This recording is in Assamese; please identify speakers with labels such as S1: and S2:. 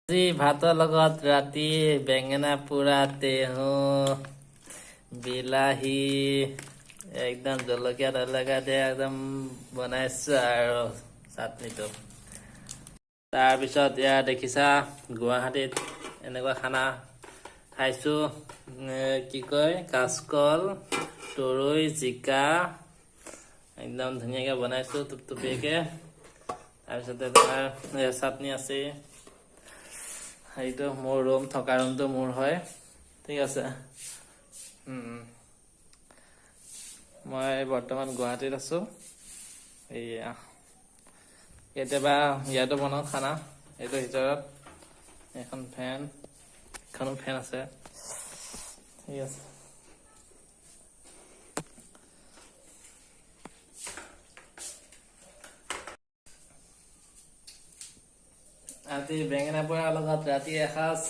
S1: আজি ভাতৰ লগত ৰাতি বেঙেনা পোৰা, টেহু, বিলাহী, একদম জলকীয়া তলকীয়া দি একদম বনাইছো আৰু চাটনিটো। তাৰপিছত ইয়াত দেখিছা, গুৱাহাটীত এনেকুৱা খানা খাইছো। কি কয়, কাচকল, তৰৈ, জিকা একদম ধুনীয়াকে বনাইছো টুপটুপীয়াকে। তাৰপিছতে তোমাৰ চাটনি আছে। সেইটো মোৰ ৰুম, থকা ৰুমটো মোৰ হয়, ঠিক আছে। মই বৰ্তমান গুৱাহাটীত আছো। এইয়া কেতিয়াবা ইয়াতো বনাওঁ খানা। এইটো ভিতৰত এখন ফেন, এখনো ফেন আছে, ঠিক আছে। আজি বেঙেনা পোৰাৰ লগত ৰাতি এসাঁজ